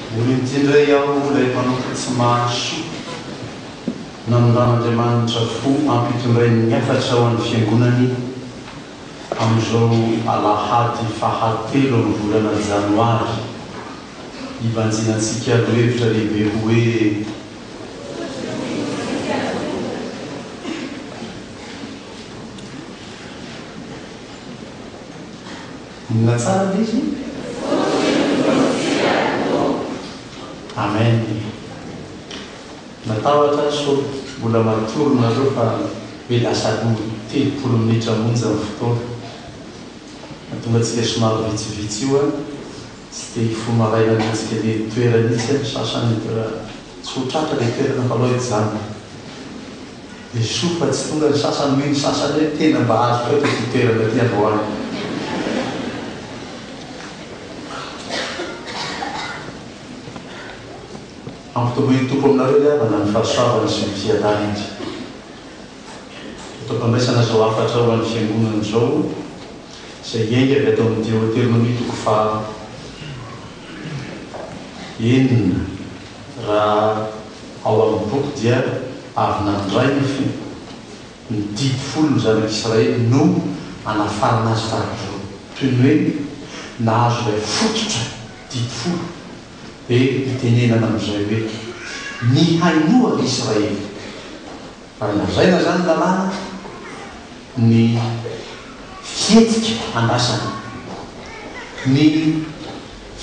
Mbola inty indray aho ilay mpanompo tsy mahasoa, Namindran'Andriamanitra fo hampitondrainy ny hafatra ho an'ny Fiangonany amin'izao alahady fahatelo amin'ny volana janoary hibanjinantsika lohevitra lehibe hoe. Inona tsara ilay izy? Amen. Natahotra aho sao mbola matory nareo fa hoe lasa aloha 30 minitra monja ny fotoana. Mahatonga antsika somary vitsivitsy io an, tsy te hifoha maraina hanenjika le toerana itsy an, ny sasany tsy ho tratra le toerana fa alao hijanona. Dia soa fa tsy tonga ny sasany hoy ny sasany hoe tena mba azoko eto ity toerana ity androany. Ampitomboin'ny Tompo aminareo ry havana ny fahasoavany sy ny fiadanany. Eto am-pandraisana izao hafatra ho an'ny Fiangonana izao, izay hiainga avy ato amin'ny Deoteronomia toko faha enina, raha ao amin'ny boky dia avy nandray ny fi, ny didy folo ny zanak'Israely no anafarana azy tahaka izao. Toy ny hoe nahazo ilay fototra didy folo dia itenenana amin'izay hoe, Mihainoa ry Israely. Raha lazaina izany lalàna, ny fihetsika andrasana, ny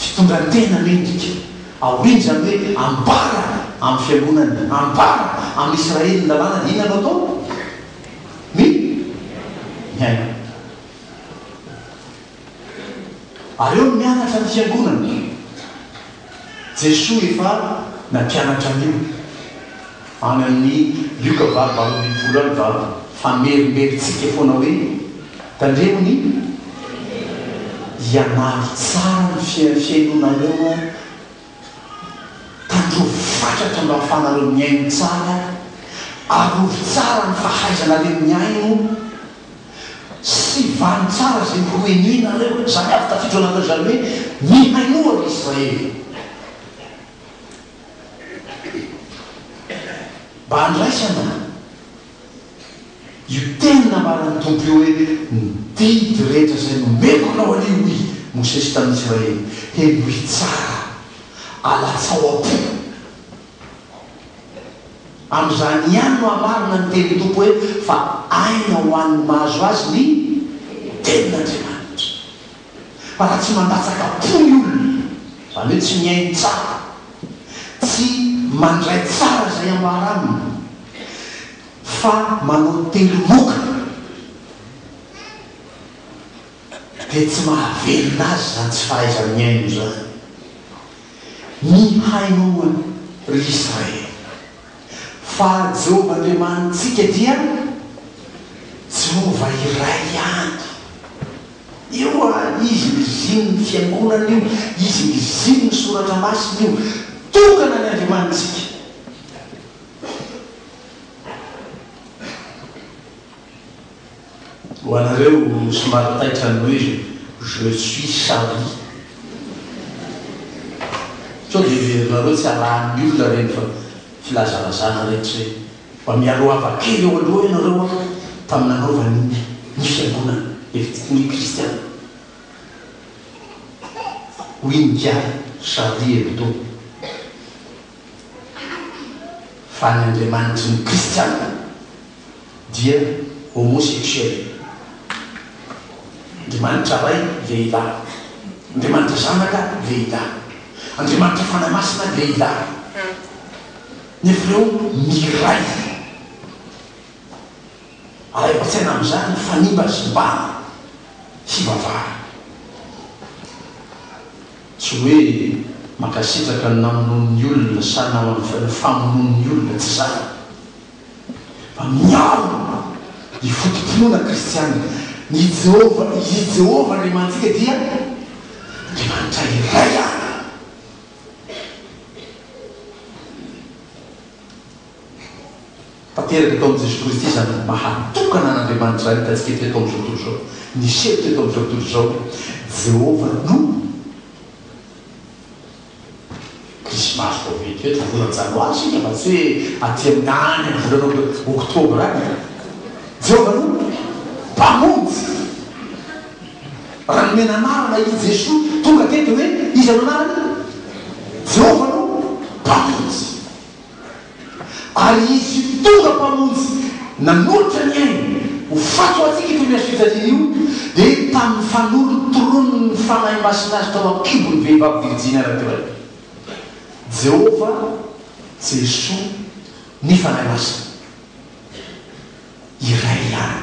fitondran-tena mendrika, aoriana izany hoe ambara amin'ny fiangonana, ambara amin'ny Israely ny lalàna, dia inona no atao? Ny mihaino. Ary eo no mianatra ny fiangonana. Jesoa efa nampianatra an'io. Any amin'ny Lioka valo 18 any va famerimberitsika foana hoe tandremo ny ianaro tsara ny fihainonareo an, tandrovy fatratra mba ahafahanareo mihaino tsara, arovy tsara ny fahaizanareo mihaino, Sy vano tsara izay ho henoinareo. Izany avy tafiditra ao anatin'izany hoe mihainoa ry Israely. Mba handraisana io teny nambaran'ny Tompo io hoe ny didy rehetra izay nomeko anao anio hoy Mosesy tamin'ny Israely, henoy tsara, alatsao am-po. Amin'izany ihany no hamarina ny tenin'ny Tompo hoe, Fa aina ho an'ny mahazo azy ny tenin'Andriamanitra. Fa raha tsy mandatsaka am-po ny olona, izany hoe tsy mihaino tsara, tsy mandray tsara izay ambara aminy, fa manao telo-moka, dia tsy mahavelona azy izany tsy fahaiza-mihaino izany. Mihainoa, ry Israely, fa Jehovah Andriamanitsika dia Jehovah iray ihany. Io a, Izy ngizin'ny Fiangonana io, Izy ngizin'ny Soratra Masina io. Tokana ny Andriamanitsika. Ho anareo somary taitra ny hoe je suis Charlie. Sao dia heverinareo tsy arahan'ny olona ireny filazalazana rehetra ireny. Mba mialoava kely eo aloha ianareo an, tamin'ny nanaovany ny fiangonana, ny kristiana. Hoy ingahy Charlie Hebdo. Fa ny Andriamanitry ny kristiana dia homosexuel. Andriamanitra Ray lehilahy, Andriamanitra Zanaka lehilahy, Andriamanitra Fanahy Masina lehilahy. Nefa ireo miray. Alaivo an-tsaina amin'izany ny fanimbazimbana fivavahana. Tsy hoe mankasitraka ny namonoan'ny olona sa ny famonoan'ny olona, tsy izany. Fa miaro ny foto-pinoana kristiana. Ny Jehovah, i Jehovah Andriamanitsika dia Andriamanitra iray ihany. Tanteraka tao amin'i Jesoa Kristy izany maha tokana an'Andriamanitra izany hitantsika teto amin'izao tontolo izao. Niseho teto amin'izao tontolo izao Jehovah no. Krismasy vao vetivety, volana janoary isika fa tsy hoe aty amin'ny any amin'ny volana oktobra any. Jehovah no Mpamonjy. Raha nomena anarana i Jesoa tonga teto hoe iza no anarany? Jehovah no Mpamonjy. Ary Izy tonga Mpamonjy nanolotra ny ainy ho faty ho antsika io teny hazofijaliana io dia tamin'ny fanorotoronin'ny Fanahy Masina azy tao an-kibon'ny vehivavy virjiny anankiray. Jehovah, Jesoa, ny Fanahy Masina. Iray ihany.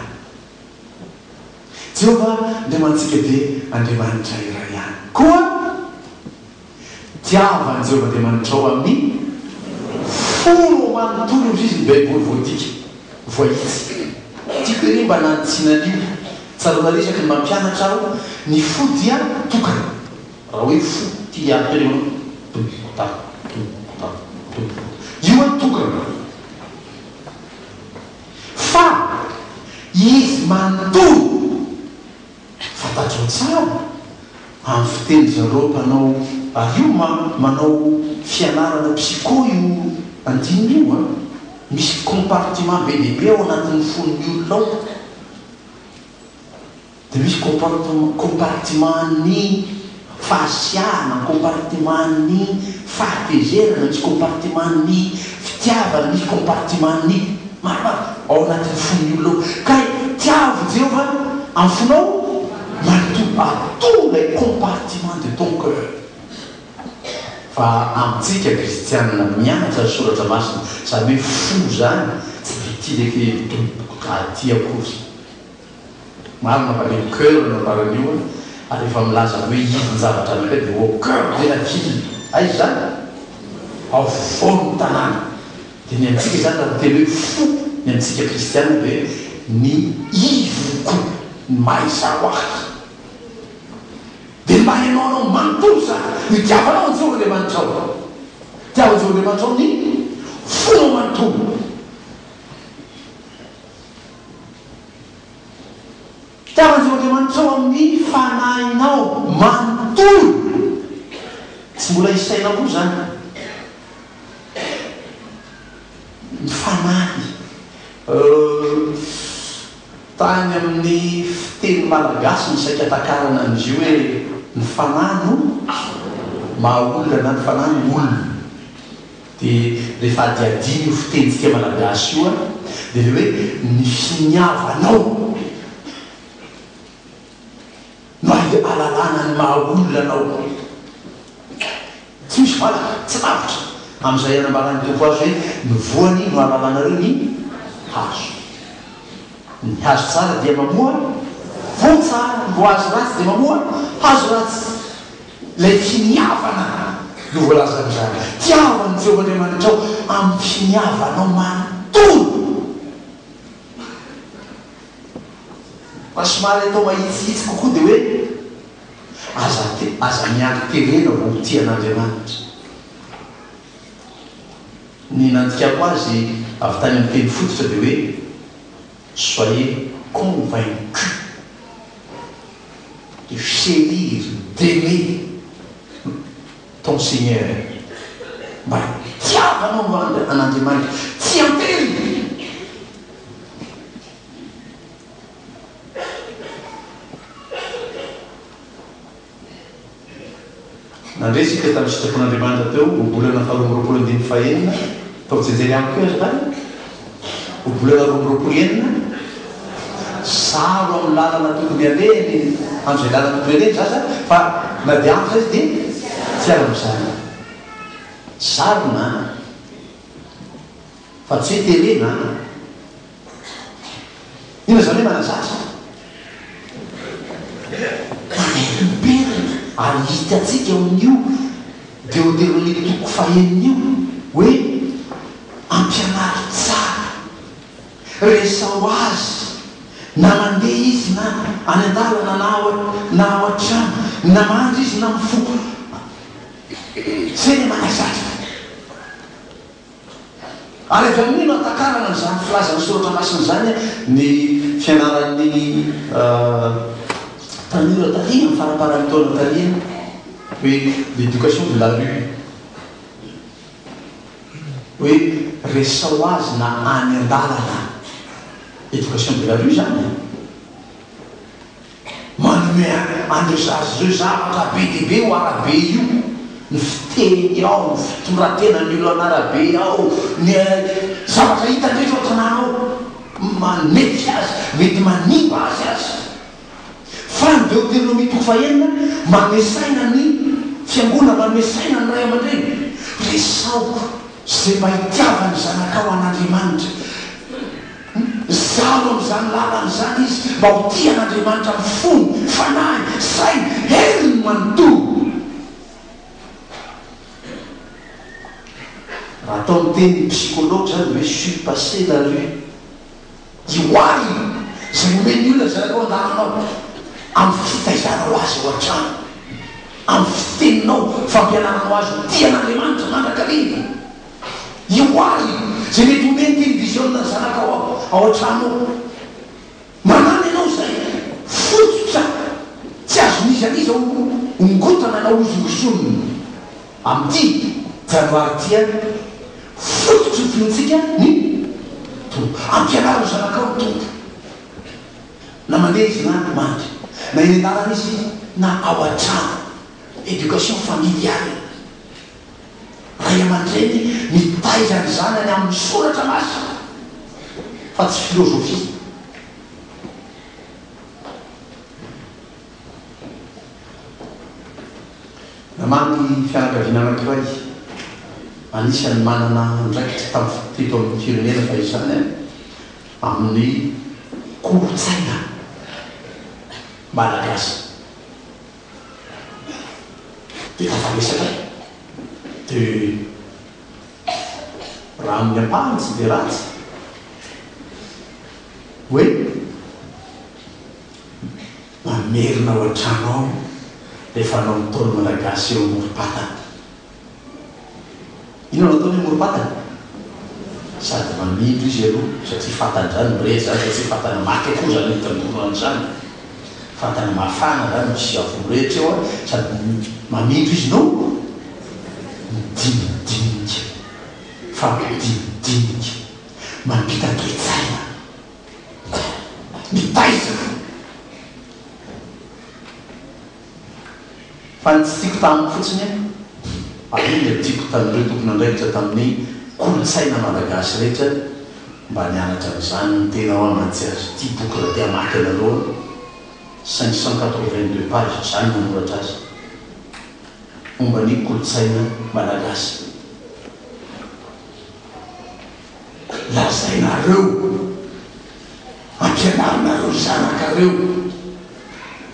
Jehovah Andriamanitsika dia Andriamanitra iray ihany. Koa tiava an'i Jehovah Andriamanitrao amin'ny fonao manontolo, hoy izy ny Baiboly voadika, voahitsy. Tiako ery mba nanitsiana an'io. Tsaroanareo isaky ny mampianatra aho, ny fo dia tokana. Raha hoe fo tia ahy teo ianao, dum ta dum ta dum ta. Io an tokana. Fa izy manontolo, fantatrao tsara, amin'ny fiteny zareo mpanao, ary io ma manao fianarana psycho io andininy io an, misy compartiment be dia be ao anatin'ny fon'ny olona ao. Dia misy compartiment-n'ny fahasiahana, compartiment-n'ny fahatezerana, misy compartiment-n'ny fitiavana, misy compartiment-n'ny maromaro ao anatin'ny fon'ny olona ao. Ka tiavo Jehovah amin'ny fonao manontolo, à tous les compartiments de ton cœur. Fa amintsika kristianina mianatra ny soratra masina, izany hoe fo izany, tsy dia tia ilay tomboka aty akory. Marina fa le coeur no ambaran'io an, ary rehefa milaza ny hoe ivon-javatra anankiray dia au coeur de la ville, aiza izany? Ao afovoan'ny tanàna. Dia ny antsika izany raha miteny hoe fo ny antsika kristiana dia ny ivoko, ny maha izaho ahy. Dia ny maha ianao anao manontolo izany, no itiavanao an'i Jehovah Andriamanitrao. Tiavo an'i Jehovah Andriamanitrao ny fonao manontolo. Fitiavan'i Andriamanitra ao amin'ny fanahinao manontolo. Tsy mbola isaina koa izany ny fanahy. Tany amin'ny fiteny malagasy no saika takarana an'izy io hoe ny fanahy no maha olona na ny fanahy no olona. Dia rehefa hadihadiana io fitenintsika malagasy io an, dia ilay hoe ny finiavanao no ahalalana ny maha olona anao. Tsy misy valaka, tsy lavitra amin'izay anambaran'ny Tompo azy hoe ny voany no ahalalanareo ny hazo. Ny hazo tsara dia mamoa voa tsara, ny hazo ratsy dia mamoa hazo ratsy. Ilay finiavana no voalaza amin'izany. Tiavo an'i Jehovah Andriamanitrao amin'ny finiavanao manontolo. Raha somary atao mahitsihitsy kokoa dia hoe, aza aza miandry terena vao ho tia an'Andriamanitra. Ny nandikako azy avy tany amin'ny teny fototra dia hoe, soyez convaincus. De chérir, d'aimer ton Seigneur. Mba hitiavanao an'Andriamanitra, tsy an-tery. Nandre isika tamin'ny sitrapon'Andriamanitra teo, ohabolana faharoa amby 20 andininy fahenina, ataovy tsianjery amiko io azafady, ohabolana 22, zaro amin'ny lalana tokony alehany, amin'izay lalana tokony alehany zaza, fa na dia antitra izy dia tsy hiala amin'izany. Zarina an! Fa tsy hoe terena an! Inona izany hoe manazatra? Mamerimberina ary hitantsika ao amin'io Deoteronomia toko fahenina io hoe ampianaro tsara, resaho azy na mandeha izy na any an-dalana na ao na ao an-trano, na mandry izy na mifoha. Izay ilay manazatra. Ary avy amin'io no ahatakarana an'izany filazan'ny Soratra Masina izany ny fianaran'ny tanora taty amin'ny faramparan'ny taona taty hoe l'éducation de la rue. Hoe resaho azy na any an-dalana. Education de la rue izany e! Manome an'ireo zaza ireo zavatra be dia be io arabe io, ny fiteny ao, ny fitondran-tenan'ny olona an'arabe ao, ny zavatra hitany rehetra ao an-tanàna ao, manefy azy, mety manimba azy aza. Fa ny Deoteronomia toko fahenina manome saina ny fiangonana, manome saina ny ray aman-dreny, resaho izay mba hitiavan'ny zanakao an'Andriamanitra. Zaro amin'izany lalana izany izy mba ho tia an'Andriamanitra amin'ny fony, fanahiny, sainy, heriny manontolo. Raha atao amin'ny tenin'ny psychologue izany dia hoe surpasser la rue. Ioary izay omen'ny olona ny zanakao an-dalana ao, amin'ny fitaizanao azy ao an-trano, amin'ny fiteninao, fampianaranao azy ho tia an'Andriamanitra mandrakariva. Ioary izay mety omen'ny televiziona ny zanakao ao ao an-trano ao. Manana ianao izay fototra tsy azon'iza n'iza hongotana na hozongozonina. Amin'ity janoary ity ary, fototry ny finoantsika ny Tompo. Ampianaro ny zanakao ny Tompo. Na mandeha izy na mandry, na eny an-dalana izy na ao an-trano. Éducation familiale. Ray aman-dreny mitaiza ny zanany amin'ny soratra masina fa tsy filozofia. Namaky fianakaviana anankiray anisan'ny manana andraikitra tamin'ny teto amin'ny firenena fahizany amin'ny kolontsaina malagasy. Dia tafaresaka dia raha amin'ny ampahany tsy dia ratsy hoe mamerina ao an-trano ao ilay fanaon'ny Ntaolo Malagasy eo amorom-patana. Inona no ataony eo amorom-patana? Sady mamindro izy aloha satria fatana izany mirehitra izany satria fatana maty akoho izany mitangorona an'izany. Fatana mafana izany misy afo mirehitra eo sady mamindro izy no midinidinika, mifampidinidinika, mampita toe-tsaina, mitaiza. Fa ny tsy tiako tamiko fotsiny an, ary iny no tiako tamin'ireo tompon'andraikitra tamin'ny kolontsaina malagasy rehetra mba nianatra an'izany ny tena hoa mantsy azy ity boky raha te hamaky anareo an, 582 pages, za no nanoratra azy, momba ny kolontsaina malagasy. Lazainareo. Ampianarinareo ny zanakareo,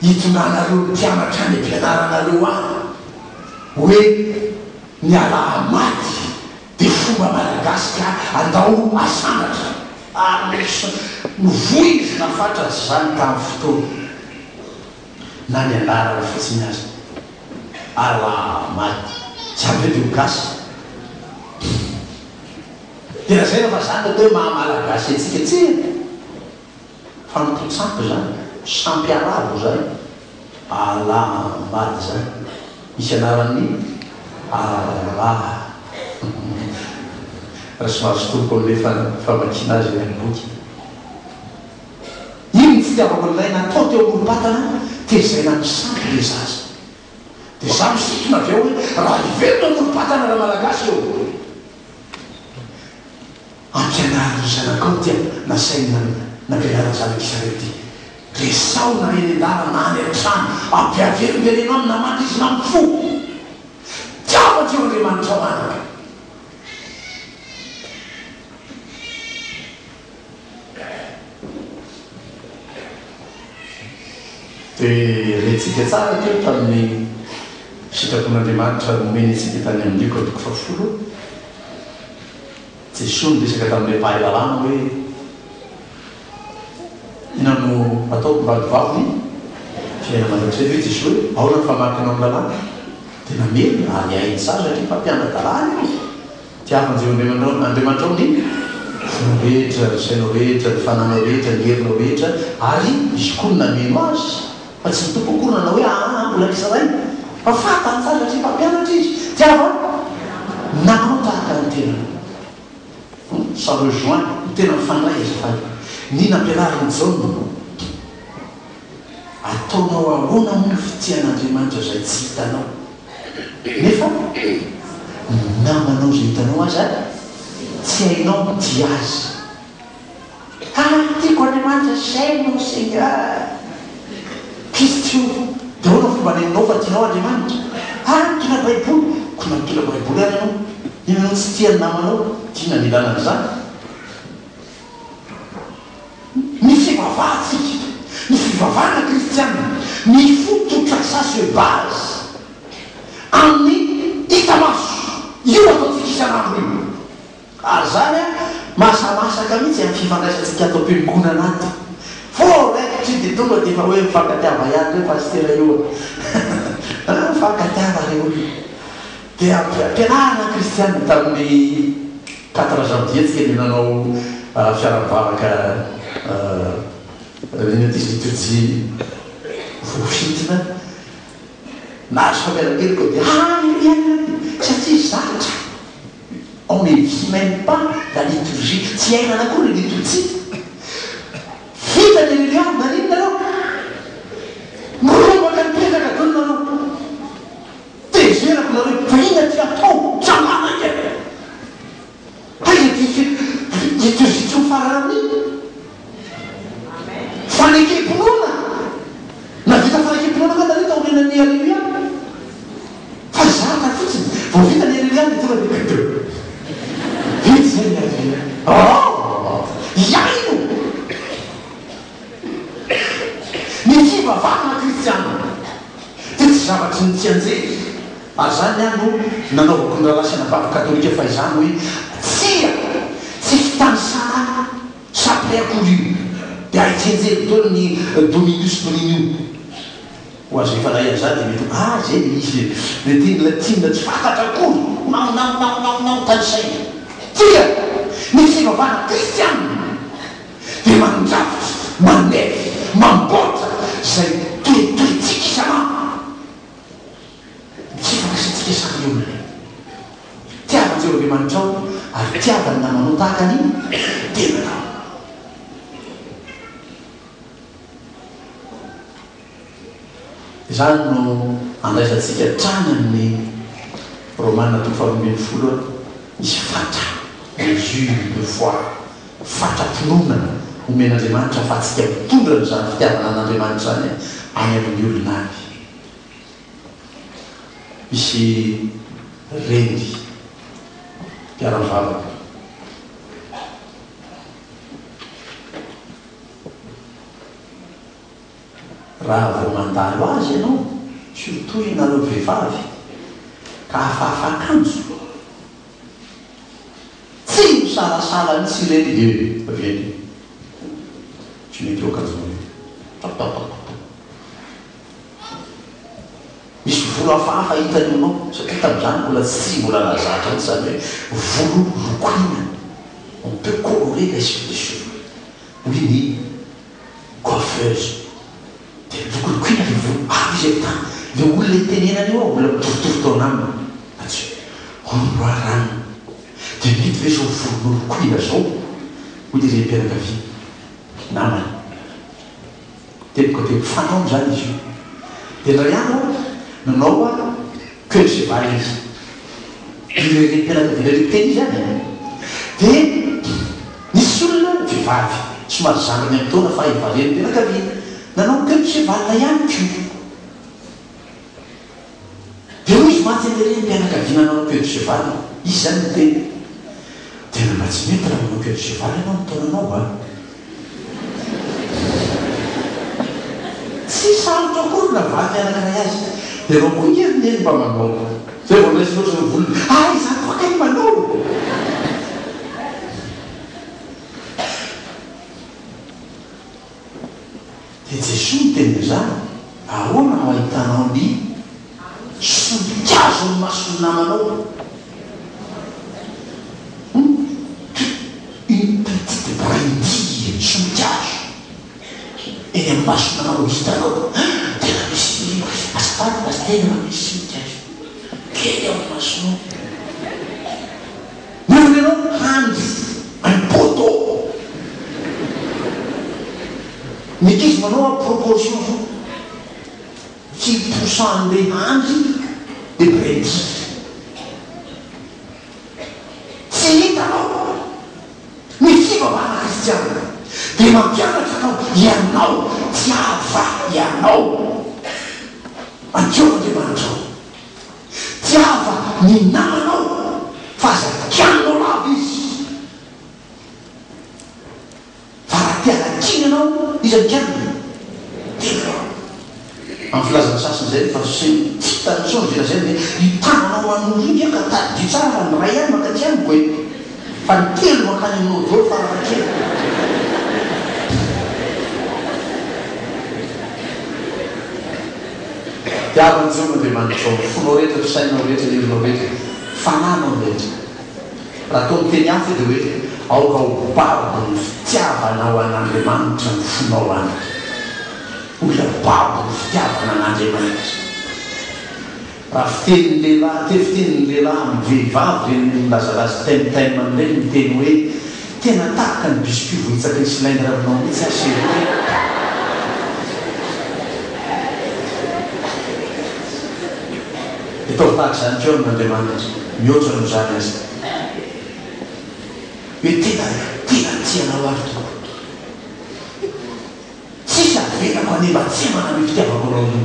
hitondranareo ny mpianatra any am-pianaranareo any, hoe ny alahamady dia fomba malagasy ka andao asandratra. Ary novoizina fatratra izany tamin'ny fotoana, na ny anarana fotsiny aza, alahamady. Izany ve dia ho gasy? Dia lazaina fa zany atao hoe maha malagasy antsika. Tsia! Fanompoan-tsampy izany, sampy arabo izany, Allah ambady izany, misy anaran'ny Allah. Raha somary sotoriko amin'ilay famakiana azy eny amin'ny boky. Iny ny fitiavako an'ilay natao teo amorom-patana, tezaina amin'ny sampy ilay zaza. Dia za misintona avy eo hoe raha hiverina amorom-patana ramalagasy ô! Ampianaro ny zanakao dia nasainy nampianarina zanak'Israely ity. Resaho na eny an-dalana na any an-trano, ampiaverimbereno aminy na mandry izy na mifoha. Tiavo an'Jehovah Andriamanitrao anaka. Dia rentsika tsara teo tamin'ny sitrapon'Andriamanitra nomeny antsika tany amin'ny Lioka toko fahafolo. Jesoa niresaka tamin'ilay mpahay lalàna hoe, Inona no ataoko mba handovako ny fiainana mandrakizay? Dia hoy Jesoa hoe, Ahoana ny famakinao ny lalàna? Dia namerina ary hainy tsara satria mpampiana-dalàna io. Tiavo an'i Jehovah Andriamanitrao ny fonao rehetra, ny sainao rehetra, ny fanahinao rehetra, ny herinao rehetra, ary Izy koa no nameno azy, fa tsy ny Tompo akory nanao hoe, Aa, mbola misy iray. Fa fantany tsara satria mpampianatra Izy. Tiava ny namanao tahaka ny tenanao. Ça rejoint, tena mifandray azafady, ny nampianarin'i Jaona. Ataonao ahoana moa ny fitian'Andriamanitra izay tsy hitanao, nefa ny namanao izay hitanao aza tsy hainao mitia azy? Ah, tiako Andriamanitra, j'aime mon Seigneur. Christian, dia ahoana ny fomba anehoanao fa tianao Andriamanitra? Ah, mitondra Baiboly. Koa na mitondra Baiboly ary ianao, nefa ianao tsy tia ny namanao, inona ny ilana an'izany? Ny fivavahantsika, ny fivavahana kristiana, mifototra, ça se base, amin'ny hita maso, io ataontsika isan'andro io. Ary izany an, mahasamasaka mihitsy amin'ny fifandraisantsika ato am-piangonana ato. Vao raikitra io dia tonga dia efa hoe mifankatiava ihany re pasitera io a! Mifankatiava re olona. Dia ampianarina ny kristiana tamin'ny quatre janvier tsika dia nanao fiara-mivavaka inona ity izy liturgie voafintina. Nahazo famelan-keloka dia haleloia satria zatra. On ne vit même pas la liturgie, tsy iainana akory ny liturgie. Vita ny Aleloia, naninona nareo? Miroboka nipetraka daholo nareo. Tezerako nareo, fa inona ty atao? Tsangano haingana. Aiza ty liturgie tsy mifarana amin'iny? Fanekem-pinoana. Nahavita fanekem-pinoana nga nareo taorianan'ny Aleloia? Fa zatra fotsiny, vao vita ny Aleloia dia tonga dia que Vita izay ny Aleloia. Oh! Hihaino! Ny fivavahana kristiana dia tsy zavatry ny tsianjery. Ary izany ny ahy no nanaovako ny rahalahy sy anabavy katolika fahizany hoe tsia! Tsy fitanisana Chapelet akory io dia hay tsianjery daholo ny Dominus Domini io. Ho azo efa nahay an'izany dia mety ho ah izay ilay izy e! Ilay teny latinina tsy fantatra akory, nao nao nao nao nao tanisaina. Tsia! Ny fivavahana kristianina dia mandrafitra, manefy, mamboatra izay toetoetsika isan'andro. Ny fifandraisantsika samy olona. Tiava an'i Jehovah Andriamanitrao ary tiava ny namanao tahaka ny tenanao. Izany no andraisantsika hatrany amin'ny Romana toko faharoa ambin'ny folo misy fatra, mesure de foi, fatram-pinoana omen'Andriamanitra ahafahantsika mitondra an'izany fitiavana an'Andriamanitra izany any amin'ny olona any. Misy reny mpiara-mivavaka. Raha vao mandalo azy ianao, surtout ianareo vehivavy, ka hafahafa akanjo, tsy misalasala mihitsy ireny e, avy eny, tsy mety io akanjonao io, tap tap tap tap. Misy volo hafahafa hitany aminao, satria tamin'izany mbola tsy mbola nahazatra mihitsy izany hoe volo lokoina, on peut colorer les les cheveux, hoy ny coiffeuse, dia lokolokoina ilay volo, ary izy avy tany, ilay olona itenenana io aho mbola mitovitovy taona aminy, fa tsy hono roa ranona, dia mety ve izao volo nolokoina izao, hoy ilay renim-pianakaviana namany. Teboka dia fanaony izany izy io. Dia indray andro aho, nanao queue de cheval izy. Ilay renim-pianakaviana ilay mpiteny izy any an. Dia nisy olona, vehivavy, somary zandriny amin'ny taona fa efa renim-pianakaviana, nanao queue de cheval ihany koa. Dia hoy izy mantsy an'ilay renim-pianakaviana nanao queue de cheval, izy izany niteny, Tena mba tsy mety raha manao queue de cheval ianao amin'ny taonanao a! Tsy sarotra akory na vaky anankiray aza. Dia ianao koa nge ry neny mba manao. Zay vao raisina ohatran'ny volony, ah izaho koa kay manao! Dia Jesoa niteny an'izany, ahoana no ahitanao ny sombin-kazo amin'ny mason'ny namanao? Hum, une petite brindille, sombin-kazo, eny amin'ny mason'ny namanao, hitanao, tena misy, azafady pasitera fa misy sombin-kazo kely ao amin'ny masonao. Nefa ianao handry un. Ny ankizy manao à proportion foana. Firy pourcent an'ilay andry dia brandy. Tsy hitanao ny fivavahana kristianina dia mampianatra anao ianao tiava ianao an'i Jehovah Andriamanitrao. Tiava ny namanao fa aza kianinao lava izy. Fa raha te hanakiana anao, iza no kianina? Tenanao. Amin'ny filazan'ny sasany izay rehefa tsy hitany intsony izay lazainy dia io tananao manoro io nge ka tadidio tsara fa ny iray ihany mankaty amiko e! Fa ny telo mankany aminao daholo farafahakeliny. Tiavo an'i Jehovah Andriamanitrao, fonao rehetra, fisainanao rehetra, herinao rehetra, fanahinao rehetra. Raha atao amin'ny teny hafa dia hoe, aoka ho babo ny fitiavanao an'Andriamanitra ny fonao any. Olona babo ny fitiavana an'Andriamanitra. Raha fitenin'ny lehilahy, te fitenin'ny lehilahy amin'ny vehivavy ireny milazalaza thème thème ireny miteny hoe, tena tahaka ny biscuit voahitsaky ny cylindre aminao mihitsy aho chérie. Dia ataovy tahaka izany koa amin'Andriamanitra, mihoatra noho izany aza. Hoe tena, tena tia anao aho ry Tompo. Tsisy avelako hanembatsembana amin'io fitiavako anao io.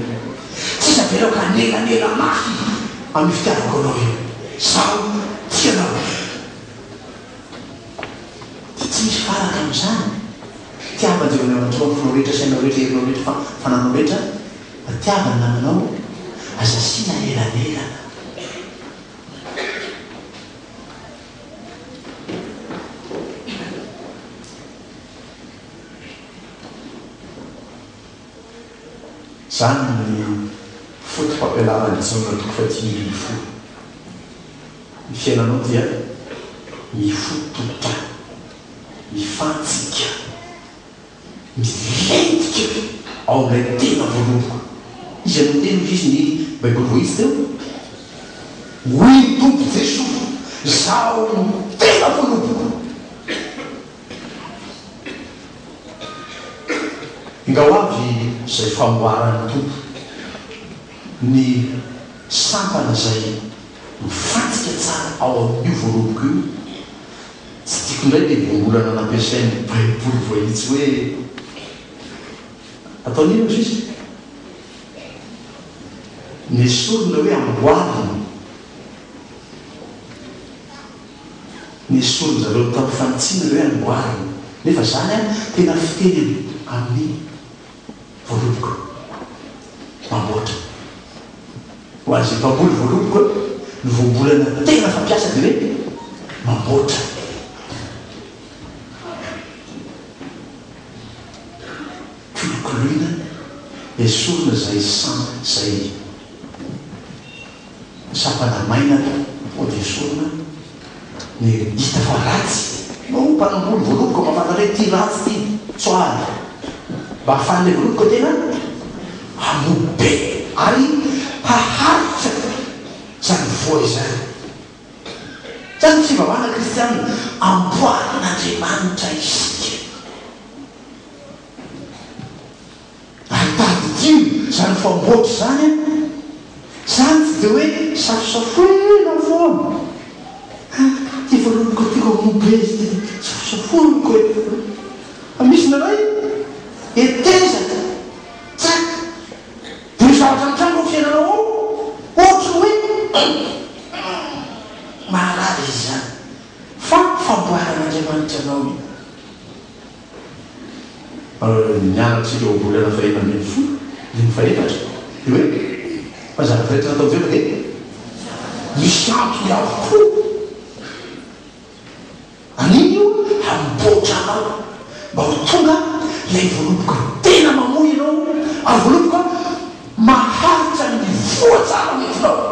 Tsisy avelako hanelanela mafy amin'io fitiavako anao io. Izaho tia anao. Dia tsy misy faraka amin'izany. Tiava Jehovah Andriamanitrao amin'ny fonao rehetra, sainao rehetra, herinao rehetra, fananao rehetra. Matiava ny namanao, aza asiana elanelana. Izany ny fotopampianaran'i Jaona toko fahadimy ambin'ny folo. Ny fiainanao dia mifototra, mifantsika. Milentika ao amin'ilay tena voaloboka. Iza no niteny hoy izy ny Baiboly voahitsy teo? Hoy ny Tompo Jesoa, Izaho no tena voaloboka. Ingao avy izay famboaran'ny Tompo ny sampana izay mifantsika tsara ao amin'io voaloboka io. Tsy tiako indray ilay voambolana nampiasain'ny Baiboly voahitsy hoe ataony inona hozy izy? Nesorina hoe amboarina. Nesorin-jareo tamin'ny fanitsiana ilay hoe amboarina. Nefa izany an, tena fiteny amin'ny voaloboka. Mamboatra. Ho an'izay mpamboly voaloboka, ny voambolana tena fampiasa dia hoe mamboatra. Kolokoloina, esorina izay izay sampana maina vao dia esorina ny hita fa ratsy. No mpanamboly voaloboka mahafantatra hoe ity ratsy ity, tsoahana mba hahafahan'ilay voaloboka tena hamoa be ary haharitra izany voa izany. Izany ny fivavahana kristiana, amboarin'Andriamanitra isika. Ary tadidio izany famboatra izany an! Izany tsy dia hoe safosafoina foana. Ha, ity voaloboka ity ko moa be izy ity dia safosafoiko e! Fa misy indraindray hetezana, tsac! Dia misy zavatra mitranga ao fiainanao ao, ohatry ny hoe hum! Maharary izy izany. Fa famboaran'Andriamanitra anao io. Nianatra ireo volana fahenina ambin'ny folo, andininy fahefatra, dia hoe, Fa ny zavatra rehetra nataon'i Jehovah dia misy antony avokoa. An'iny io hamboatra anao mba ho tonga ilay voaloboka tena mamoa ianao, ary voaloboka maharitra ny voa tsara hoentinao.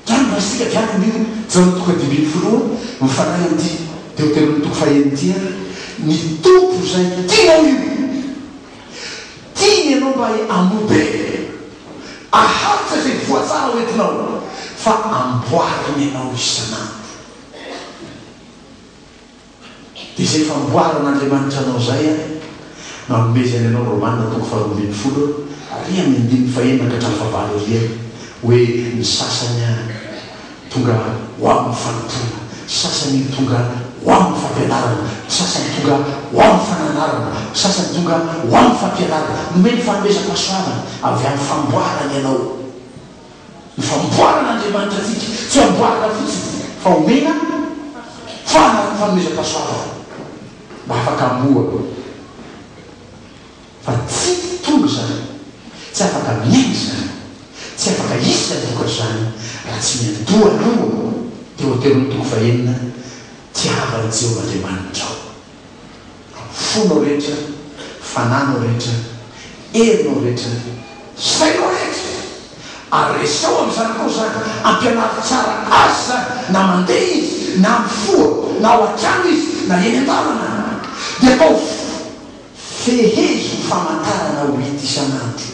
Izany no raisintsika avy any amin'io Jaona toko fahadimy ambin'ny folo io, mifandray amin'ity Deoteronomia toko fahenina ity ary, Ny Tompo izay tianao io, tiany ianao mba hamoa be, haharitra izay voa tsara ho entinao, fa amboariny ianao isan'andro. Dia izay famboaran'Andriamanitra anao izay ary. Nanomezany anao Romana toko faharoambinifolo ary amin'ny andininy fahenina ka hatramin'ny fahavalo ary hoe ny sasany tonga ho amin'ny fanompoana, ny sasany tonga ho amin'ny fampianarana, ny sasany tonga ho amin'ny fananarana, ny sasany tonga ho amin'ny fampianarana. Nomeny fanomezam-pahasoavana avy amin'ny famboarany ianao. Ny famboaran'Andriamanitra antsika, tsy amboarina fotsiny fa omena fanomezam-pahasoavana mba afaka hamoha. Fa tsy tonga izany, tsy afaka miaina izany, tsy afaka hisy izany vokatra izany raha tsy miandoha aloha Deoteronomy toko fahenina, Tiava an'i Jehovah Andriamanitrao amin'ny fonao rehetra, fananao rehetra, herinao rehetra, sainao rehetra, ary resao amin'ny zanakao izany, ampianaro tsara azy izany, na mandeha izy, na mifoha, na ao an-trano izy, na eny an-dalana, dia ataovy Fehezo ho famantarana ho hita isan'andro.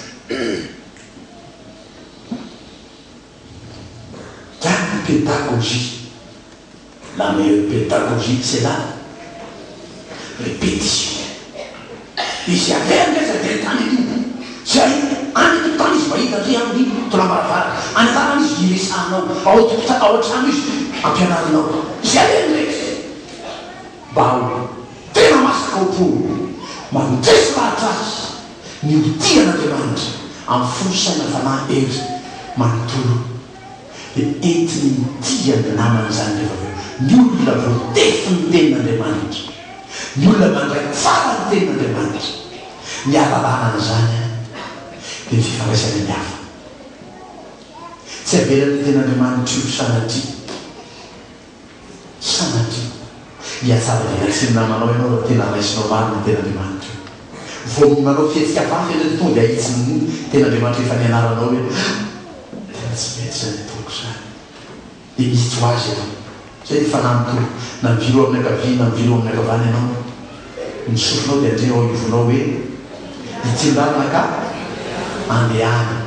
La pédagogie, la meilleure pédagogie c'est la répétition. Izy avy ange zay very tany aloha. Zay any an-tokotany izy mahita ndry amin'ny tolam-baravarana. Any an-dalana izy iresahanao. Ao an-tokotany, ao an-trano izy ampianarinao. Izay aleha ny rehetra. Mba ho tena masaka ao am-po, mandresy lahatra azy ny ho tia an'Andriamanitra amin'ny fo, saina, fanahy, hery manontolo, dia entiny mitia ny namany izany rehefa avy eo. Ny olona voatefin'ny Tenin'Andriamanitra, ny olona mandray tsara ny Tenin'Andriamanitra, ny ahalalana an'izany dia ny fifandraisany amin'ny hafa. Tsy avelan'io Tenin'Andriamanitra io sanatria. Sanatria. Hihatsara velatsihy ny namanao ianao raha tena raisinao marina ny Tenin'Andriamanitra io. Vao manao fihetsika hafahafa ianao dia tonga dia ahitsin'ny Tenin'Andriamanitra efa nianaranao hoe tena tsy mety izany ataoko izany. Dia mihitsy ho azy ianao. Izay ny fanahin'ny Tompo. Na mivily ho amin'ny ankavia na mivily ho amin'ny ankavana ianao, ny sofinao dia handre ao ivonao hoe, Ity ny lalana ka andehana.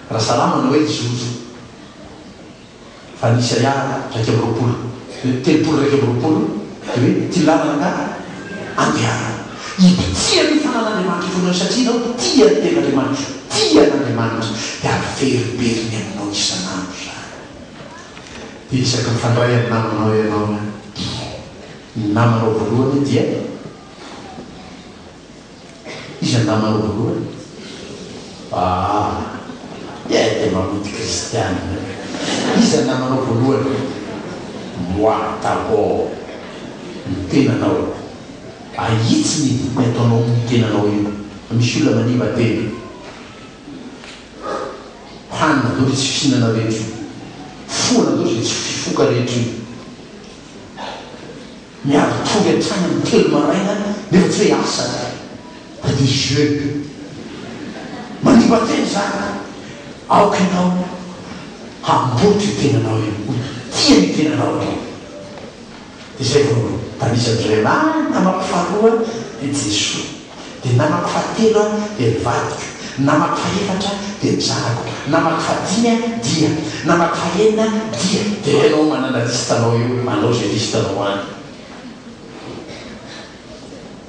Raha salama ny hoe hijoro. Fa ny Isaia 21, 30 21 dia hoe ity lalana ka andehanana. Ibitihan'ny fanan'Andriamanitra io fonao io satria ianao tia ny tenin'Andriamanitra, tia an'Andriamanitra, dia averiberiny aminao isan'andro izany. Dia isaky mifandray amin'ny namanao ianao, ny namanao voalohany dia. Iza ny namanao voalohany? Aa eh dia mamody kristiana. Iza ny namanao voalohany? Moi d'abord. Ny tenanao. Ahitsiny ny ataonao amin'ny tenanao io. Fa misy olona manimba tena. Hanina daholo izay tsy fihinana rehetra io. Fohana daholo izay tsy fifoka rehetra io. Miari-tory hatrany amin'ny telo maraina nefa tsy hoe asa fa dia jeu. Manimba tena izany. Aoka ianao hamboatra io tenanao io, ho tia an'io tenanao io. Dia izay vao tanisan-dry zareo, ah, ny namako faharoa dia Jesoa. Dia ny namako fahatelo dia ny vadiko, ny namako fahefatra dia ny zanako, ny namako fahadimy dia, ny namako fahenina dia. Dia ianao manana liste-nao eo, manao izay liste-nao any.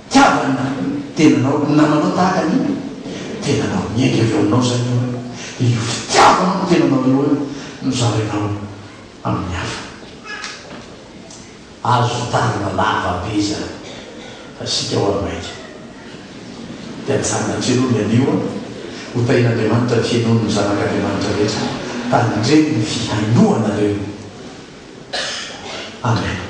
Tiava ny tenanao, ny namanao tahaka ny tenanao. Miainga avy ao aminao izany io, dia io fitiavanao ny tenanao io no zarainao amin'ny hafa. Azo tanana lava be izany fa isika ho ary maika. Dia ajanona hatreo aloha ny anio an! Ho tahian'Andriamanitra ny fihainoan'ny zanak'Andriamanitra rehetra, tandremo ny fihainoanareo. Amen.